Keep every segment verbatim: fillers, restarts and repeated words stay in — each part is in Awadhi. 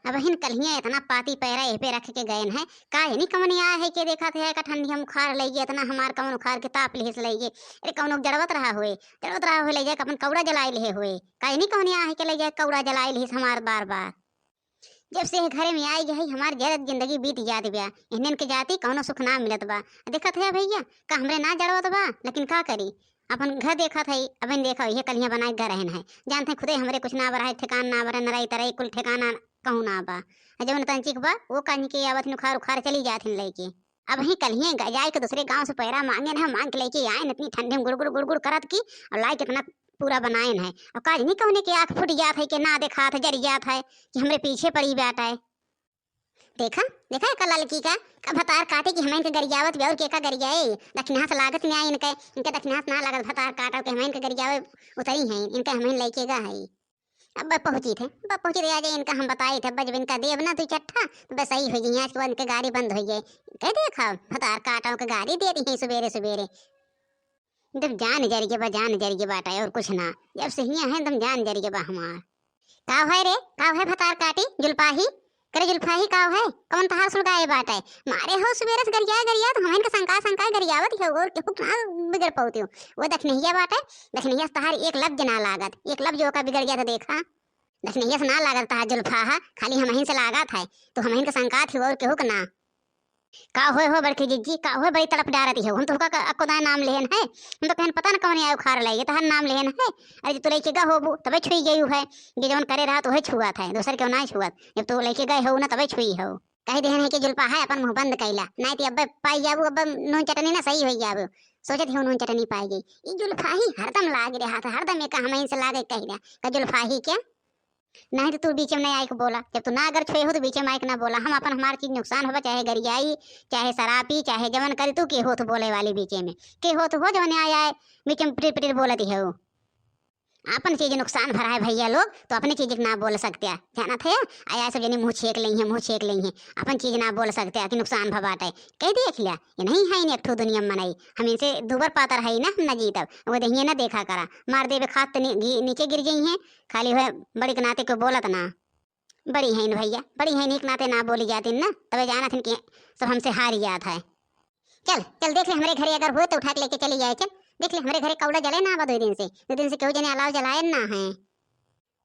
अबहिन कल्हियाँ एतना पाती पैरा एह पे रख के गएन है, का जानी कवने आए है के देखत है, का ठंडी हम उखार लइगे, एतना हमार कवन उखार के ताप लिहिस लइगे। अरे कवनो जड़वत रहा होए, जड़वत रहा होए लइ जाए के अपन कौड़ा जलाए लिहे होए, का जानी कवने आए है के लइ जाए कौड़ा जलाए लिहिस हमार बार बार। जब से एह घरे में आइ गए है, हमार जरत जिंदगी बीत जात बा। इहनेन के जाति कवनो सुख ना मिलत बा। देखत है भइया, का हमरे ना जड़वत बा, लेकिन का करी, अपन घर देखत है। अबहिन देखा, इहे कल्हियाँ बनाए घर रहन है, जानत है खुदे हमरे कुछ ना बा, ठेकान ना बा, नराई तराई कुल ठेकाना कहूँ ना बा। आ जवन तंचिक बा, वो कान्ही के आवत नुखार उखार चली जात हिन लइके। अबहीं कल्हियाँ ग-, जाए के दूसरे गाँव से पैरा माँगेन है, माँग के लइके आएन, इतनी ठंडी में गुड़गुड़ गुड़गुड़ करत की, और लाए कितना पूरा बनाएन है। और का जानी कवने के आँख फूट जात है कि ना देखात है, जरि जात है कि हमरे पीछे पड़ी बाटे। देखा, देखा एका ललकी का, का भतार काटी कि हमहिन के गरियावत बा, और के का गरियाए? दखिनहा से लागत ना इनके, इनके दखिनहा से ना लागत भतार काटव के हमहिन के गरियावे उतरी हैं, इनके हमहिन लइके गा है। अब पहुँची थे, अब पहुँची थे, आ जाए इनका हम बताई थे, अब जब इनका देब ना दुइ चट्ठा, तो बस सही होइ जाई, आज के बाद इनके गारी बंद होइ जाए। कह देखा, भतार काटव के गारी दे दी हैं सुबेरे सुबेरे। जब जान जरिए बा, जान जरिए बाटे और कुछ ना, जब से हियाँ है एकदम जान जरिए बा हमार। का है रे, का है भतार काटी, जुल्फाही? करे जुल्फाही का है? कौन तहार सुलगाए बाटे? मारे हो सुबेरे से गरिया गरिया, तो हमहिन के संका संका गरियावत हो, और केहू के ना बिगड़ पौती हो। वो दखनहिया बाटे, दखनहिया से तहार एक लफ्ज ना लागत, एक लफ्ज ओका बिगड़ जात देखा। दखनहिया से ना लागत तहार जुल्फाहा, खाली हमहिन से लागत है, तो हमहिन के संकात हो और केहू के ना। का होए हो बड़की जिज्जी, का होए बड़ी तड़प डारत हो? हम तो का, का, अक्को दाएँ नाम लेहन है, हम तो कहन पता न कौन आए उखार लइगे, तहार नाम लेहन है। अरे जब तू लइके गा होबू, तबे छुई गयू है, जे जवन करे रहा तो वही छुआत है, दूसर के ना छुआत। जब तू लइके गए हो ना, तबे छुई हो। कह देहन है कि जुल्फाहा अपन मुँह बंद कइला, नाहीं तो अब्बे पाई जाबू, अब्बे नून चटनी ना सही होइ जाबू। सोचत हो नून चटनी पाई गई। ई जुल्फाही हरदम लाग रहा था, हरदम एक हमहिन से लागे कह रहा, का जुल्फाही क्या? नाहीं तो तू बीचे में नाहीं आइके बोला। जब तू ना अगर छुए हो तो बीचे में आइके ना बोला। हम अपन हमार चीज नुकसान होबा, चाहे गरियाई, चाहे सरापी, चाहे जवन करी, तू के होत बोले वाली बीचे में? के होत हो जवन आए आए बीचे में पिटिर पिटिर बोलत हो? अपन चीज नुकसान भरा है भइया लोग, तो अपने चीज के ना बोल सकते हैं, जानत है? आया सब जनी मुँह छेक लेइहैं, मुँह छेक लेइहैं, अपन चीज ना बोल सकते हैं कि नुकसान भवा बाटे। कह देख लिया, ये नहीं है इन एक ठो दुनिया में मनई, हम इनसे दूबर पातर है ना, हम ना जीतब, वो दहिए ना देखा करा, मार देबे खात तो नी-, गी-, नीचे गिर जाइहैं, खाली है बड़ी के नाते कोई बोलत ना। बड़ी हैं भइया, बड़ी हैं, एक नाते ना बोली जाती ना, तबे जानत हन कि सब हमसे हारी जात है। चल, चल देख ले हमरे घरे अगर होए तो उठा के लेके चली जाए, चल। देख ले हमरे घरे कौड़ा जले ना बा दो दिन से, दो दिन से केहू जने अलाव जलाए ना है।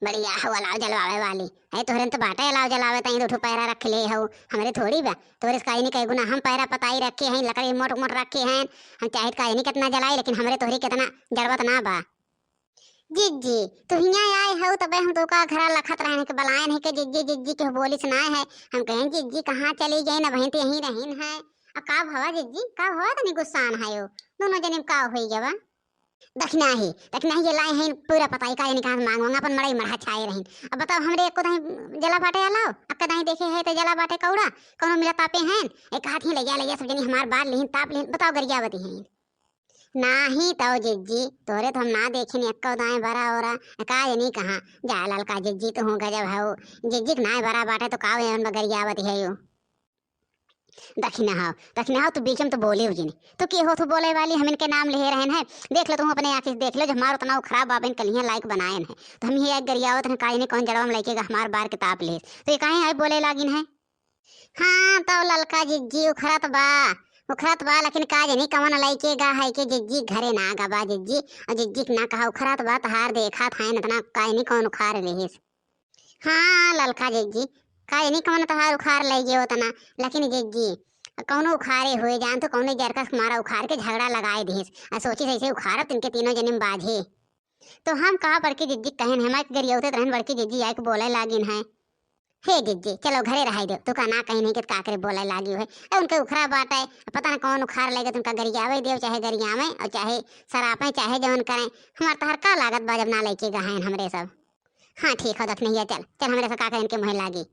बढ़िया हो अलाव जलवावे वाली है, तोहरे तो बाटे अलाव जलावे ताई दो ठो पैरा रख ले हो, हमरे थोड़ी बा। तोहरे से काहे नहीं कहे गुना हम पैरा पताई रखे हैं, लकड़ी मोट मोट रखे हैं, हम चाहे तो काहे नहीं कितना जलाई, लेकिन हमरे तोहरे कितना जरूरत ना बा। जिज्जी, तू हियाँ आए हऊ, तबे हम तोका घरा लखत रहन के बलायन है के जिज्जी, जिज्जी केहू बोलिस नाय है। हम कहेन, "जिज्जी कहाँ चली गईन, अबहिन तो यहीं रहिन है।" आ का भवा जिज्जी, का भवा तनी गुस्सान है हो? दोनों जने में का होई गवा? दखिनाही, दखिनाही ये लाए हैं पूरा पताई का, यानी कहाँ से मांग मांग अपन मड़ई मड़हा छाए रहिन। अब बताओ, हमरे एको दाई जला बाटे अलाव, अक्का दाई देखे है तो जला बाटे कौड़ा, कौनो मिला तापे हैं? एक हाथ ही ले जा, ले जा, सब जनी हमार बार लिहिन, ताप लिहिन, बताओ गरियावती हैं। नाही तौ जिज्जी, तोहरे तो हम ना देखिन एक्को दाएं बरा ओरा, का जनी कहाँ। जा ललका जिज्जी, तू हूँ गजब हऊ। जिज्जी के नाय बरा बाटे तो का एवन बगरियावत है यू। दखिना हौ, दखिना हौ, तू बीच में तो बोले हो जिन। तू के हो तू बोले वाली, हम इनके नाम ले रहन है। देख लो, तू अपने आँखी से देख लो, जो हमार उतना वो खराब बाबन कलियाँ लायक बनायन है। तो हम ये गरियावत हैं, का जनी कौन जड़वा में लइके गा हमार बार किताब ले। तो ये काहे है बोले लागिन है? हाँ, तौ ललका जिज्जी उखरत बा, उखरत बा, लेकिन का जनी कवन लइके गा है कि जिज्जी घरे ना गबा जिज्जी, और जिज्जी के ना कहा उखरत बा, तहार देखा था इतना का जनी कौन उखार लेहिस। हाँ, ललका जिज्जी, का जनी कवन तहार उखार लइ गयो उतना, लेकिन जिज्जी, कौनो उखारे हुए जान तो कौनो जरकस मारा उखार के झगड़ा लगाए दिहिस, आ सोचिस ऐसे उखारब तिनके तीनों जने में बाझे। तो हम कहा बड़की जिज्जी कहेन, हमारे गरियौते रहन बड़की जिज्जी आए के बोले लागिन है। हे जिज्जी, चलो घरे रहाई दे, तू का ना कहीं नहीं कि का करे बोले लागी है। ए, उनके उखरा बाटे, पता ना कौन उखार लेगे, तुमका गरियावे देव, चाहे गरियावे और चाहे सरापे, चाहे जवन करें। हमार तहर का लागत बा जब ना लइके गहन हमरे सब। हाँ ठीक हो दखनैया, चल, चल हमरे सब का करे इनके मुँहे लागी।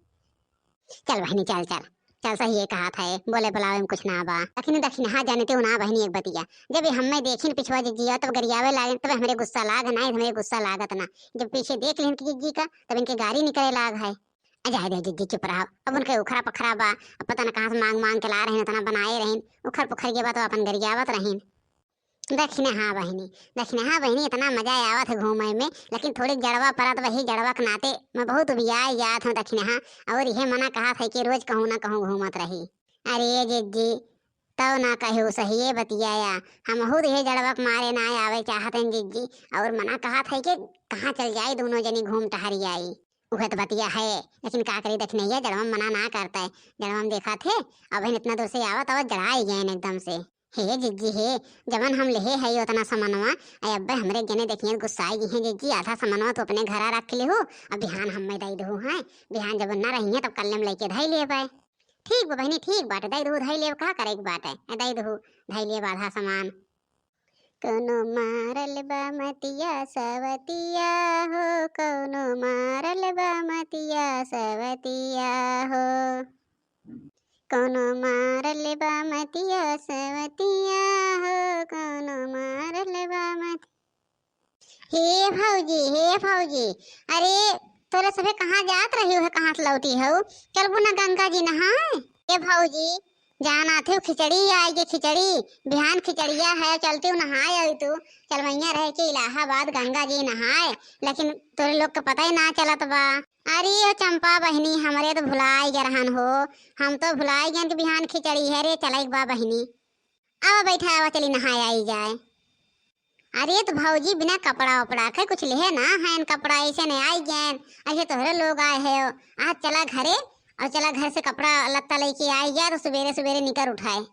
चल बहिनी, चल, चल, चल, सही है कहा था, बोले बुलावे में कुछ ना बा। लेकिन दखिनहा जानते हो ना बहिनी एक बतिया, जब ये हमें देखिन पिछुआ जिज्जिया तब गरियावे लागे, तब हमरे गुस्सा लाग ना, हमरे गुस्सा लागत ना। जब पीछे देख लेन कि जिज्जी का, तब इनके गारी निकले लाग है। आ जाए दे जिज्जी, चुप रहो। अब उनके उखरा पखरा बा, अब पता न कहाँ से मांग मांग के ला रहे हैं, इतना बनाए रहे, उखर पुखर के बा तो अपन गरियावत रहे। दखिनहा बहिनी, दखिनहा बहिनी, इतना मजा आवत है घूमे में, लेकिन थोड़ी जड़वा परत बा, ही जड़वा के नाते मैं बहुत उबियाई जात हूँ दखिनहा। और इहे मना कहत है कि रोज कहूँ ना कहूँ घूमत रही। अरे जिज्जी, तौ ना कहो सही ये बतियाया, हमहू तो इहे जड़वा के मारे ना आवे चाहत हैं जिज्जी। और मना कहत है कि कहाँ चल जाई दोनों जनी घूम टहरी आई। उहे तो बतिया है, लेकिन का करी दखिनहिया जड़वा मना ना करता है। जड़वा में देखा थे, अब इतना दूर से आवत आवत जड़ाई गए एकदम से। हे जिज्जी हे, जवन हम लेहे है उतना समनवा, अय अब्बे हमरे जने देखिए गुस्साई गई हैं जिज्जी, आधा समनवा तो अपने घरा रख ले हो, अब बिहान हम में दई दहू हैं, बिहान जब ना रही हैं तब कल्ले में लेके धई लेबे। ठीक बा बहिनी, ठीक बाटे, दई दहू धई लेब, का करे के बाटे, ए दई दहू धई लेब आधा सामान। कौनो मारल बा मतिया सवतिया हो, कौनो मारल बा मतिया सवतिया हो। कौनो मारल बा मतिया सवतिया हो, कौनो मारल बा मत। हे भौजी, हे भौजी, अरे तोरे सभे कहाँ जात रही हो, कहाँ से लौटी हो? चलबू ना गंगा जी नहाए? हे भौजी, जाना थे खिचड़ी आई के खिचड़ी, बिहान खिचड़िया है, चलती हूँ नहाए आई तू। चलवैया रहे के इलाहाबाद गंगा जी नहाए, लेकिन तोरे लोग के पता ही ना चलत बा। अरे ओ चंपा बहिनी, हमरे तो भुलाई गए रहन हो, हम तो भुलाई गए कि बिहान खिचड़ी है रे, चले बा बहिनी। आवा बैठा, आवा चली नहाए आई जाए। अरे तो भौजी बिना कपड़ा उपड़ा के कुछ लेहे ना हैं, कपड़ा ऐसे नहीं आई गए, ऐसे तोहरे लोग आए हो। आज चला घरे और चला घर से कपड़ा लत्ता लेके आई जाए तो सुबेरे सुबेरे निकर उठाए।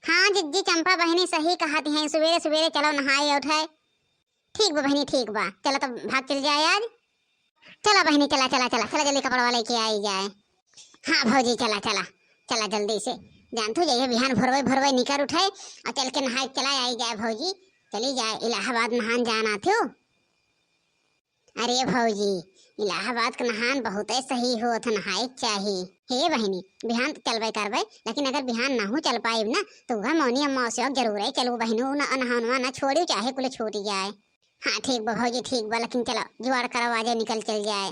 हाँ जिज्जी, चंपा बहिनी सही कहत हैं, सुबेरे सुबेरे चलो नहाए उठाए। ठीक बा बहिनी, ठीक बा, चलो तब भाग चल जाए आज। चला बहिनी, चला चला चला चला, जल्दी कपड़वा लेके आई जाए। हाँ भौजी, चला चला चला जल्दी से, जान तू जाइए बिहान भोरवे भोरवे निकर उठे और चल के नहाए चला आई जाए भौजी, चली जाए इलाहाबाद नहान जाना थू। अरे भौजी, इलाहाबाद के नहान बहुते सही होत, नहाए के चाही। हे बहिनी, बिहान तो चलबे करबे, लेकिन अगर बिहान नाहू चल पाइब ना, तो वह मौनी अमावस्या के जरूर है चलू बहिनू, न नहानवा ना छोड़ी, चाहे कुल छूट जाए। हाँ ठीक बा भौजी, ठीक बा, लेकिन चलो जुगाड़ करो, आजे निकल चल जाए।